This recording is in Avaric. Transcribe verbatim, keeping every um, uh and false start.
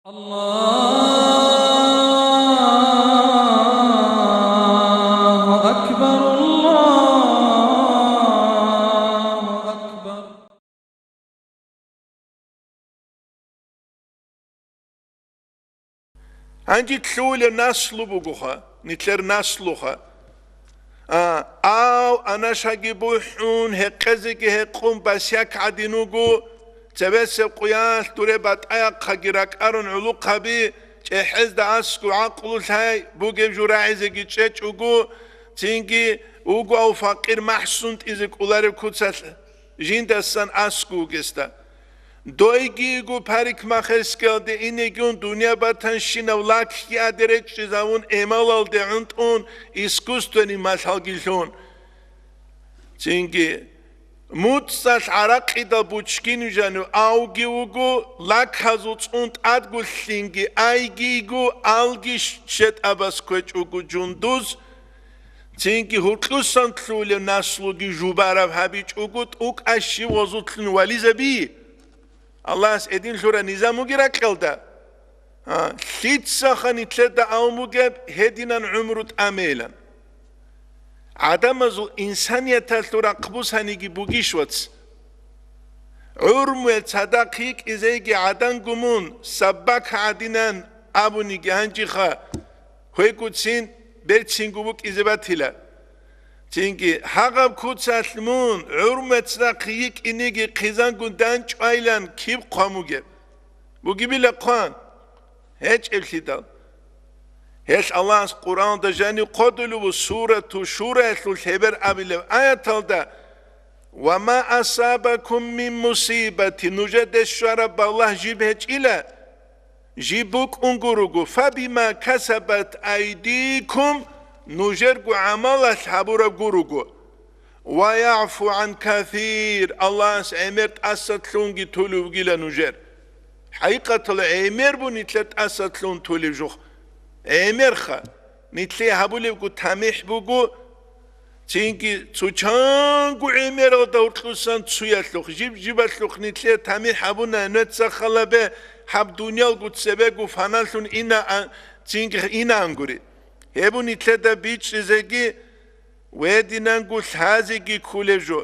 الله أكبر، الله أكبر. Гьанже лъугьулеб наслу бугоха, нилъер наслуха. А, ав анашаги бухӀун, гьекъезеги гьекъун басяк гӀадин вуго, цебесеб къуялъ дуре батӀаяхъаги ракӀарун гӀулухъаби, чӀехӀезда аскӀов гӀакълу лъай бугеб жо рагӀизеги чӀечӀого, цинги вуго ав факъир махӀсун тӀизе кӀолареб куцалъ жиндасан аскӀов вугесда. Дойги йиго парикмахерскиялде инеги ун, дуниял батанщинаб лакги адеречӀчӀизавун, эмалалде гӀунтӀун, искусственный малъалги лъун. Цинги муцӀалъ гӀаракъидал бучкин жанив авги вуго, лаказул цӀун тӀадгулъинги айги йиго, алги щетӀабас кквечӀого жундуз, цинги гьуркьусан лъугьулеб наслуги жубараб гьабичӀого, тӀукӀа щив гъозулъун вализаби. Аллагьас гьедин лъура низам бугеб ракьалда. А, лъицаха нилъеда авун бугеб гьединан гӀумру тӀамейилан. ГӀадамазул инсанияталъул рахъ бусаниги бугищ, вац. ГӀурмуе цадахъ йикӀизейги гӀадан гумун, саббак гӀадинан абуниги гьанжиха, гьвегоцин берцинго букӀизе батила. Цинги гьагъаб куцалъ мун гӀурмуе цадахъ йикӀиниги хъизангун данчӀвайилан киб хъван бугеб? Бугебила хъван? ГьечӀеблъидал. Гьелъ Аллагьас Къуръаналда жанив хъодулев ву Сурату Шураялъул лъебер абилеб аяталда: «Ва ма асабакум мин мусибати», нужеде щвараб балагь жиб гьечӀила, жиб букӀун гуруго, «фабима касабат айдикум», нужерго гӀамалалъ гьабураб гуруго. «Ва яъфу гӀан касир», Аллагьас гӀемер тӀасалъунги тулев вугила нужер. ХӀакъикъаталда гӀемер бу нилъер тӀасалъун тулев жух. ГӀемерха, нилъее гьабулебго тамихӀ буго, цинги цо чанго гӀемералда гьоркьусан цуялъухъ, жиб-жибалъухъ нилъее тамихӀ гьабуна, нуца халабе гьаб дуниялго цебего фаналъун ина, а, цинги инаангури. Гьеб бу нилъеда бичӀчӀизеги, гьединанго лъазеги кколеб жо.